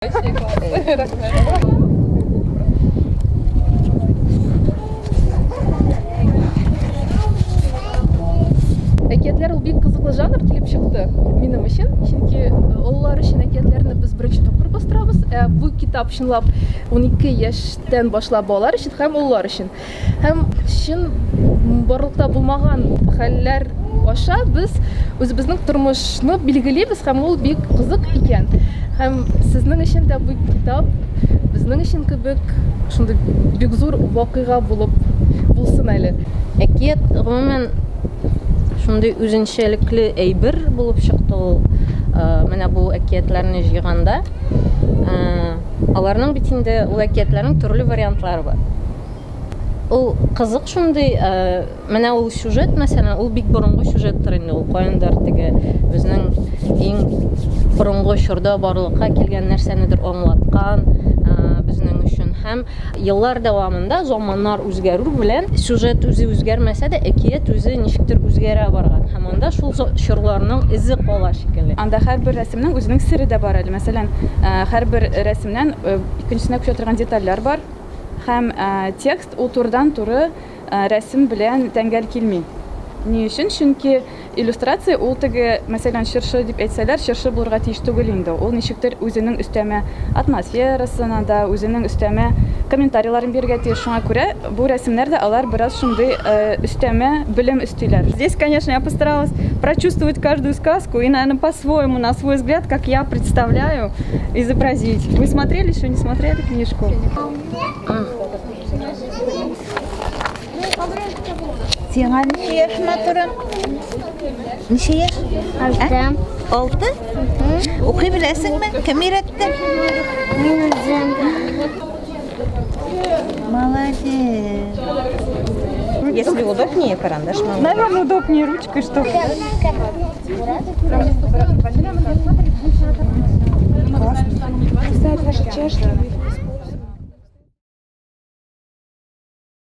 Рәхмәт. Әкиятләр ул бик кызыклы жанр килеп чыкты минем өчен, чөнки олылар өчен әкиятләрне без беренче тапкыр бастырабыз, ә бу китап чынлап 12 яшьтән башлап балалар өчен һәм олылар өчен. Һәм чын барлыкта булмаган хәлләр аша без үзебезнең тормышны билгелибез һәм ул бик кызык икән. Һәм сезнең өчен дә бу китап безнең өчен кебек шундый бик зур вакыйга булып булсын әле. Әкият, гомумән, шундый үзенчәлекле әйбер булып чыкты ул. Менә бу әкиятләрне җыйганда, аларның бит инде ул әкиятләрнең төрле вариантлары бар. Ул кызык шундый, менә ул сюжет, мәсәлән, ул бик борынгы сюжеттыр инде, ул каяндыр теге безнең иң борынгы чорда барлыкка килгән нәрсәнедер аңлаткан безнең өчен. Һәм еллар дәвамында заманнар үзгәрү белән сюжет үзе үзгәрмәсә дә, әкият үзе ничектер үзгәрә барган. Һәм анда шул чорларның эзе кала шикелле. Анда һәрбер рәсемнең үзенең сере дә бар әле. Мәсәлән, һәрбер рәсемнән икенчесенә күчә торган детальләр бар. Һәм текст ул турыдан-туры рәсем белән тәңгәл килми. Ни өчен? Чөнки иллюстрация ул теге, мәсәлән, чыршы дип әйтсәләр, чыршы булырга тиеш түгел инде. Ул ничектер үзенең өстәмә атмосферасын да, үзенең өстәмә комментарийларын бирергә тиеш. Шуңа күрә бу рәсемнәр дә алар бераз шундый өстәмә белем өстиләр. Здесь, конечно, я постаралась прочувствовать каждую сказку и, наверное, по-своему, на свой взгляд, как я представляю, изобразить. Вы смотрели еще, не смотрели книжку? Сиңа ничә яшь, матурым? Ничә яшь? Алты. Алты? Укый беләсеңме? Кем өйрәтте? Мин үзем. Молодец. Если удобнее, карандаш могу. Наверное, удобнее ручкой, что. Классно.